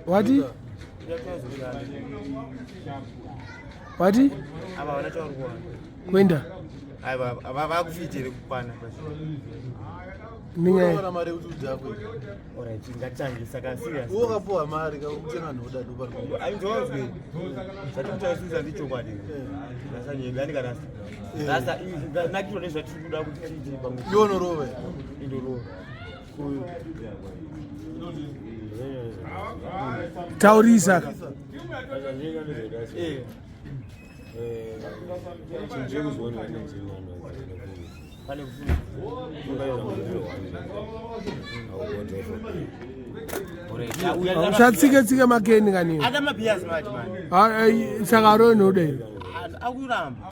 Wati wati Ava havana chavari kuwana. Kuenda. Aiwa, vakufiti here kukwana? Nenyaya. Unowana mari yekuti udhakwe. Alright, ngatitange saka serious. Ukapuwa mari kakutenga nhoda ndopa. Ainzonzwe. Zvatikutaura ndichokwadi. Rasanyebe ani karasa. Rasa nakirwa nezvatiri kuda kuti tiite pamwe. Iwe unorova. Indorova. Uyu. Taurisa. Eh. Pane Usatsike tsike makeni kaniwe. Ada mabias manje manje. Saka aronoda here? Akuramba.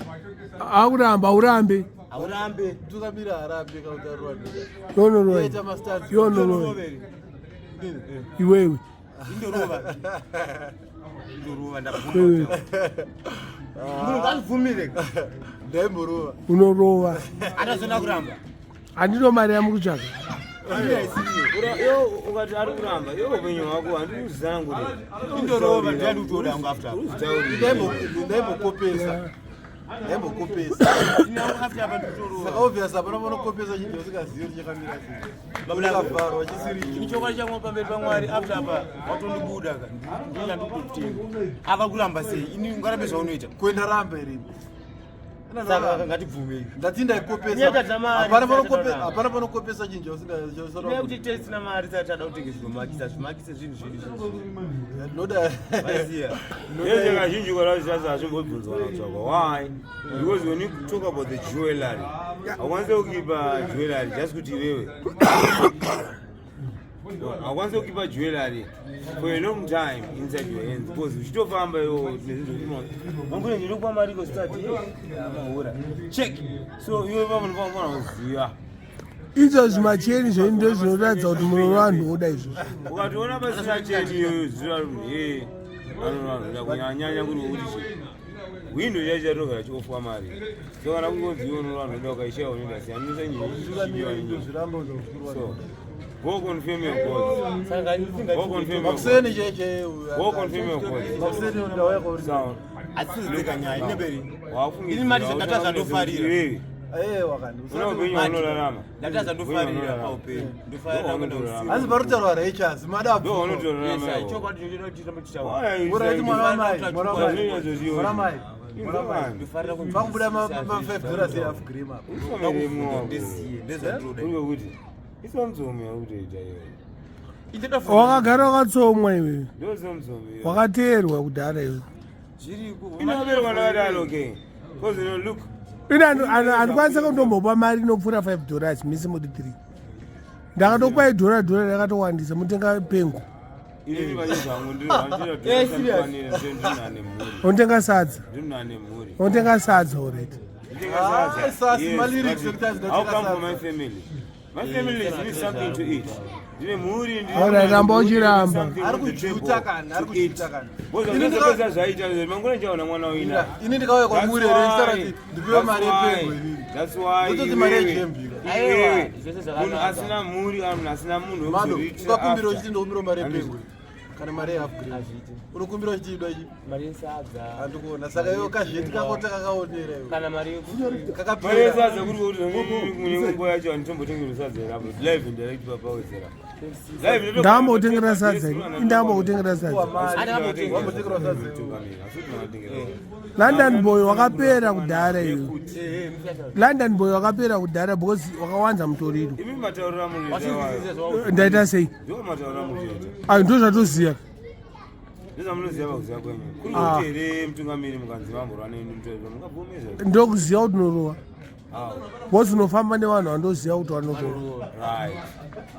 Akuramba urambe. Aurambe. Tukamira harambe kautarwa nhoda. Yonorova. Ita masters. Yonorova. Iwewe. Indorova. Indorova ndabvuma. Iwewe. Munhu ngazvibvumire. Ndaimborova. Unorova. Atazona kuramba. Handino mari yamukutsvaka. Ukati ari kuramba, iwe upenyu hwako handikuzana kuti Indorova ndiyani kutoda hangu after. Ndaimbokopesa. Ndaimbokopesa. After apa nditorova. Saka obvious hapana vanokopesa chinhu usingazivi kuti chakamira sei. Chakavharwa chisiri icho. Chokwadi changu pamberi paMwari after apa watondibuda ka. Ndiye chandikutokutenga. Ava kuramba sei? Ini ungarambe zvaunoita. Kuenda ramba here? Saka ngatibvumei. Ndati ndaikopesa. Nyika dzamari, Hapana dzatinoda. hapana panokopesa chinhu Nyaya kuti tisina mari tada kutenga zvinomakisa, zvimakise zvinhu zvedu izvozvo. Noda. Vaiziya. Yese kazhinji kora sasa hazvimbobvunzwa natsvakwa. Why? Because when you talk about the jewelry, haukwanisi kukipa jewelry just kuti iwewe. Haukwanisi kukipa jewelry for a long time inside your hands because uchitofamba iwo nezvinhu mangwana ndinokupa mari iko start mahura check so iwe pamwe unofanira kuziva. Izvo zvimacheni zvenyu ndo zvinoratidza kuti muno vanhu oda izvozvo. Ukatoona pasina cheni iyoyo ziva kuti he vanhu kunyanyanya kuri kuti chi hwindo chaicho chatovhera chiofwa mari. So kana kungonzi iwe unoona vanhu voda ukaishaya unoita sei anisa nyaya. So go confirm your gods. Saka Go confirm your gods. Makuseni cheche. Go confirm your gods. Makuseni ndauya kwauri. So Atisizeka nyaya ineberi. wafungidzira Ini mari kuti zvakatadza unoziva ndofarira. iwewe. Eh wakani. Una upenyu hwaunorarama. Ndatadza ndofarira paupenyu. Ndofarira kuenda usiku. Hanzi parutaurwa Rachels, mada. Ndo unotorarama. Yes, iwe. chokwadi chochoda kuti tirambe tichitaura. Why are you Uraiti saying mwana wamai, this? mwana wamai. Zvazvinonyatsoziva. Mwana wamai. Mwana wamai. Ndofarira kunzi Pakubuda ma $5 yehalf cream apa. Usomere mwa. Ndisiye, ndezvandinoda. Uri wekuti isomtsomi yakutoita iwe. Wakagara wakatsomwa iwewe. Ndosomtsomi iwe. Wakateerwa kudhara iwe. Zviriko. Inoberwa ndakadaro ke. Because you know, look, Ine handikwanisa kutombopa mari inopfuura $5 misi muri 3. Ndakatokupai dhora dhora rakatowandisa mutenga pengo. Inini vacho zvangu Eh, serious. ndinane mhuri. Unotenga sadza. Ndinane mhuri. Unotenga sadza already. Nditenga Ah, sadza. sasi, Yes, ma-lyrics but ekuti hanzi how ndatenga come for sadza. my family? My family is need something to eat. Ndine mhuri, ndine Alright, ramba mhuri, uchiramba. something Ari on the kujuta table kana, ari to eat. kujuta kana. Because Ini zvese zvaita mangwana ndichaona mwana uina. Ini ndikauya kwamuri here ndichitaura kuti ndipiwe That's mari why- yepengo inini. That's why Ndototi mari iwewe- yejembi. iwewe, Aiwa, zvese zvakanaka. munhu asina mhuri kana munhu asina munhu Mado, wekuzoriritira ukakumbira after. uchiti ndokumbira mari yepengo. Kana mari yehalf cream. Hazviiti. Unokumbira uchiti idwa chi? Mari yesadza. Handikuona. Saka iwe kazheti kako takakaonera iwe. Kana mari yekuti Mari Kakapera. yesadza kuri kuti mune nguva yacho handitombotengerwi sadza irapo live and direct papawedzera. Live Ndambotengera sadza ini. Ndambotengera sadza. Wambotengerwa sadza iwe. London boy wakapera kudhara iwe. London boy wakapera kudhara because wakawanza mutoriro. Imi mataurira munoita. Ndaita sei? Ndiwo mataurira munoita. Ayo ndo zvatoziva. Ndozvamunoziva pakuziva kwenyu. Kuri Ah. kuti here mutungamiri mukanzi mamborwa neni mutoriro mungabvumizve. Ndokuziva kuti unorova. How? Because unofamba nevanhu vandoziva kuti vanorova. Right.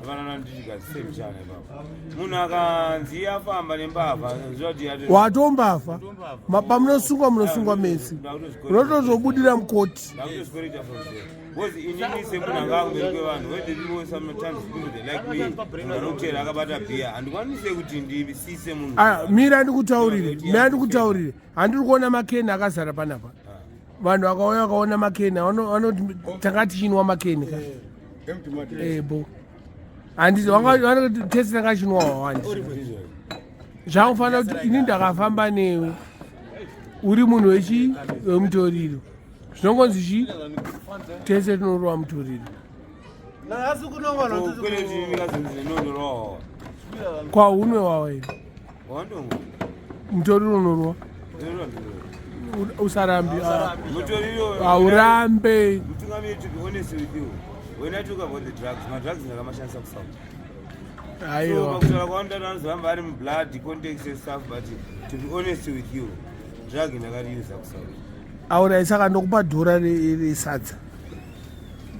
Vanana ndichigadzise mchana ipapo. Munhu akanzi afamba nembavha zvinoti yato Watombafa. Pamunosungwa munosungwa mesi. Unotozobudira mukoti. Ndakutosikoreita from there. Because inini semunhu anga akumberi kwevanhu, when the people sometimes people they like me, munhu anokutera akabata bhiya, handikwanise kuti ndisise munhu. Ah, mira ndikutaurire, mira ndikutaurire. Handiri kuona makeni akazara panapa. Vanhu vakauya vakaona makeni vanoti tanga tichinwa makeni ka. Eh, bo. Handiti vanoti tese tanga tichinwa hwawandi. Zvakufanira kuti ini ndakafamba newe uri munhu wechi wemutoriro, zvinongonzi chi tese tinorova mutoriro. Nhasi kunongwana. Kwereti ndikazonzi nondorowa. Kwaunwe wawa here? Wandongo. Mutoriro unorova. Ndorova ndorova. Usarambi, ah, Mutoriro. haurambe. Mutungamiri, to be honest with you, when I talk about the drugs, madrugs ndakamashandisa kuSouth. So Aiwa. pakutaura kwavanotaura vanozoramba ari mublood context and stuff, but to be honest with you, drug ndakariusa kuSouth. Aurai, saka ndokupa dhora resadza.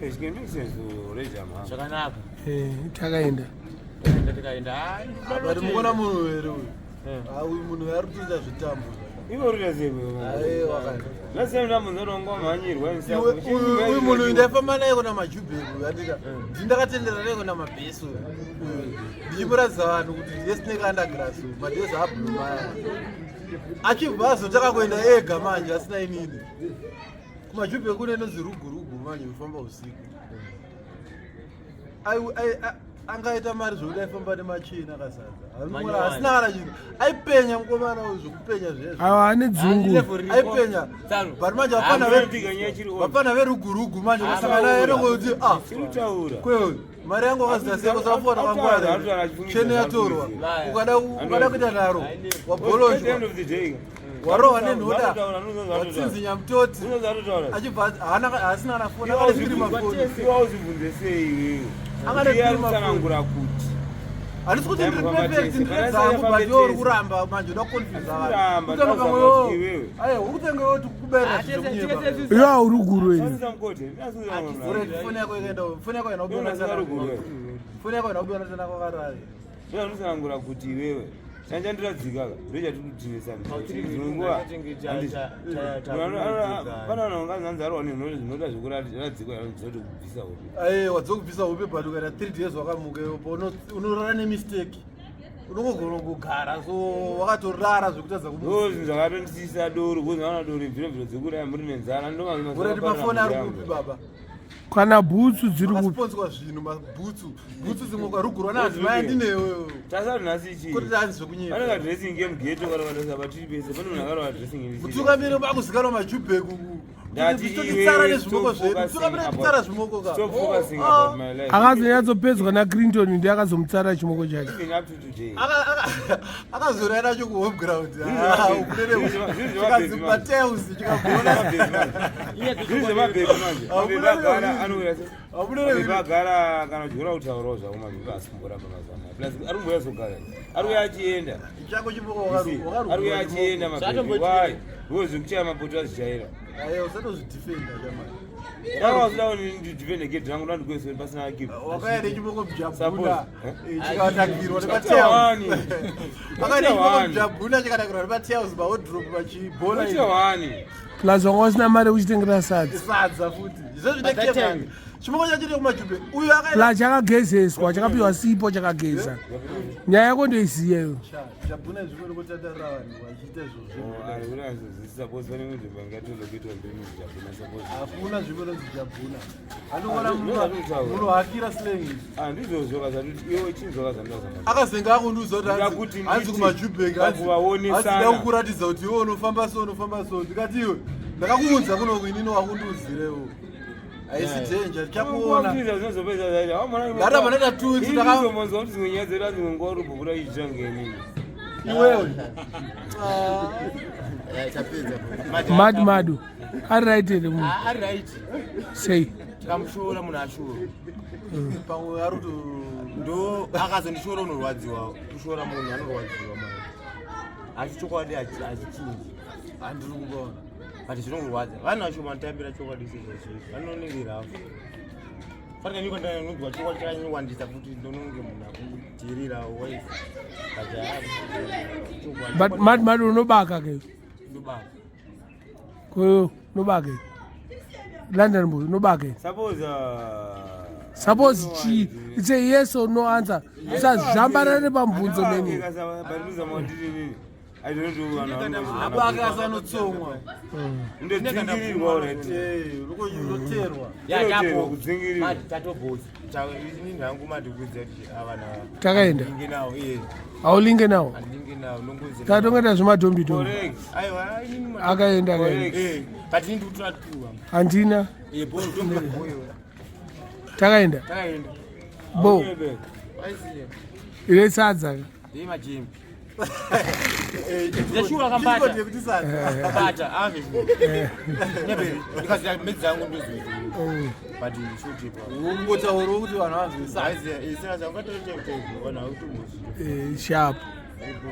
It can make sense to reja mhanga. Zvakanaka. Takaenda. Tikaenda, tikaenda. Hayi, But mukuona munhu here uyu? Ah, uyu munhu ari kutoita zvitambo. Ivo rita sei? Aiwa kana. Nasiyana munhu mhanyirwa. Iwe, uyu munhu uyu ndaifamba naye kuna majubheki, andika ndindakatendera naye kuna mabhesi uyu, ndichimboratidza vanhu kuti ndiye snake undergrass uyu, madhezi abluma aya, achibva azotaka kuenda ega manje asina inini. Kumajubheki kune inonzi rugurugu manje, kufamba usiku. Angaita mari zvokuti aifamba nemacheni akasadza asina kana chinhu, aipenya mukomana uyu zvokupenya zvezvo. Aiwa, ane dzungu. Aipenya, but manje vapana verugurugu manje kusangana naye nongoti, ah, Tirikutaura. kwewe mari yangu wakazita seko safona kangwara, cheni yatorwa, ukada kuita nharo, At the end wabholoshwa, of the day, warohwa nenhoda, watsinzinya mutoti. Unozototaura. Achibva haasina kana foni, akane mafoni. Iwe uzvibvunze sei iwewe? Akane Ndiye ari mafoni. kutsanangura kuti Handisi kuti ndiri Famba perfect, tese. ndiri Kana dzangu, famba but iwe uri tese. kuramba manje, uda kuconfuse vanhu. Kuramba, Kutenga ndinoziva pamwe kuti iwewe. aiwa, uri kutenga iwe kuti kuberera Ah, tese- zvekunyepa. tese- Iwe hauri guru here? Shandisa mukote. Uri foni yako ikaenda, foni yako haina kubiwa Unasika natana. ruguru. Foni yako haina kubiwa natana kwakarari. Ndinotsanangura kuti iwewe chanjandiradzika ndochatikutinesa dzimwe nguva. Pana vanhu vanganzanzi arwa nenhoro zvinoda zvekuradzikwa zvinoti kubvisa hope. Aiwa, dzokubvisa hope, but ukaita 3 days wakamuka iwepo unorara nemistake, unongogona kugara so wakatorara zvekutadza kumuka. Ndo zvinhu zvakatondisisa doro kuzi vana doro ibviro dzekuraya muri nenzara. Urati mafoni ari kupi, baba? Kana bhutsu dziri kupi? Makasponsorwa zvinhu, mabhutsu, bhutsu dzimwe ukarugurwa naadzimai ndinewe. Tasati nhasi chii? Kuti hanzi zvekunyepa. Pane kadressing kemugeto kana patiri pese pane munhu akarova dressing. Mutungamiri akuzikanwa majubheki. Ndati Totitsara iwe, nezvimoko stop zvedu. focusing Mutungamiri, titsara zvimoko ka. Stop focusing about my life. Akazonyatsopedzwa naClinton, ndiye akazomutsara chimoko chake. Even up to today. Akazoraya nacho kuhome ground. Zviri zvemabhebhi manje. Chikadzimatels chikagona. Zviri zvemabhebhi manje. Mabhebhi agara anowira se. Hauna Mabhebhi agara kana kudyora kutaurawo zvako, mabhebhi asi kumboramba mazuva anaya. Plus ari kumboya zogara. Ari kuya achienda. Chako chimoko. You see, ari kuya achienda mabhebhi. Why? Because zvekuchaya mapoto azvijaira. Aiwa, usatozvidefenda chamai. Kana wasida kuti ndidefende gate rangu ndandikweseri pasina keep. Wakaenda chimoko mujabhuna. Suppose, eh? Chikatakirwa Chawani. nemaTales. Wakaenda chimoko Chawani. mujabhuna, chikatakirwa nemaTales, maodrop machibhola. Chawani. Plus wanga usina mari yekuchitengera sadza. Sadza futi. But that Zvezvine time- chimoko chachiri kumajubhe uyu akaenda. Plus chakagezeswa, chakapiwa sipo, chakageza. Nyaya yako ndoiziya iwe. Jabhuna zvimwe kutandarira vanhu vachiita izvozvo. Suppose pane munzvimbo ingatoloketwa mberi suppose. Hakuna nzvimbo inonzi jabhuna. Andoona Ndozvatinotaura. munohakira slang. Ah, ndizvozvo kazati iwe chinzwa kazandazama. Akazenga akundiudza kuti Ndoda kuti hanzi nditi, kumajubheki pakuvaonesana. hanzi kukuratidza kuti iwe unofamba so, unofamba so. Ndikati iwe, ndakakuudza kunoku, inini wakundiudzirewo, haisi dhenja, tichakuona. Ndaramba ndaita 2 weeks Ndakamonzwa kuti dzimwe nyaya dzedu adzimwe nguva uri kubhura ichiita ngenini. Iwewe. Tapedza. Madu madu ari right here munhu? Ah, ari right. Sei? Tikamushora munhu ashora. Pamwe ari kuto Ndo akazondishora, unorwadziwa. Kushora munhu anorwadziwa mani, asi chokwadi hachichinji. Handiri kuona. But zvinongorwadza, vanhu vacho vanotambira chokwadi sezvazviri vanonenge rafu. Fanika nyika ndanonzwa chokwadi chakanyowandisa futi, ndononge munhu akudhirirawo waife, but chokwadi. But madu madu unobaka ke? Ndobaka. Koyo unobaka, London boy unobaka? Suppose Suppose chi? It's a yes or no answer, usazvambarare pamubvunzo meni. Bariuza maundiri nini? I don't know vanhu Apo akasanotsomwa. Ndodzingirirwa already. Eh, unoterwa. Kudzingirirwa. Tatobhozi inini hangu mandikudza kuti avana Takaenda. Andinge nawo iye Haulinge nawo. Andinge nawo nongozi. Tatongaita zvemadhombi-dhombi. Correct. Aiwa, inini Akaenda, akaenda. Correct. Eh, but inini ndikutora tuwa. Handina. Eh, bo ndomboyo. Takaenda. Takaenda. Bo. Aukebe. Aisiye. Ire sadza. Ndei majimbi. Ndashuwa akambata. Yekuti sadza. Bata ave. Nyaberi, ndikaziya medzi dzangu ndozivi. But shoot ipo. Ungotaurawo kuti vanhu vanzwe sadza. Aisiye, isina zvangu ngatoite kuti vanhu vakutombozi. Eh, sharp. Ipo.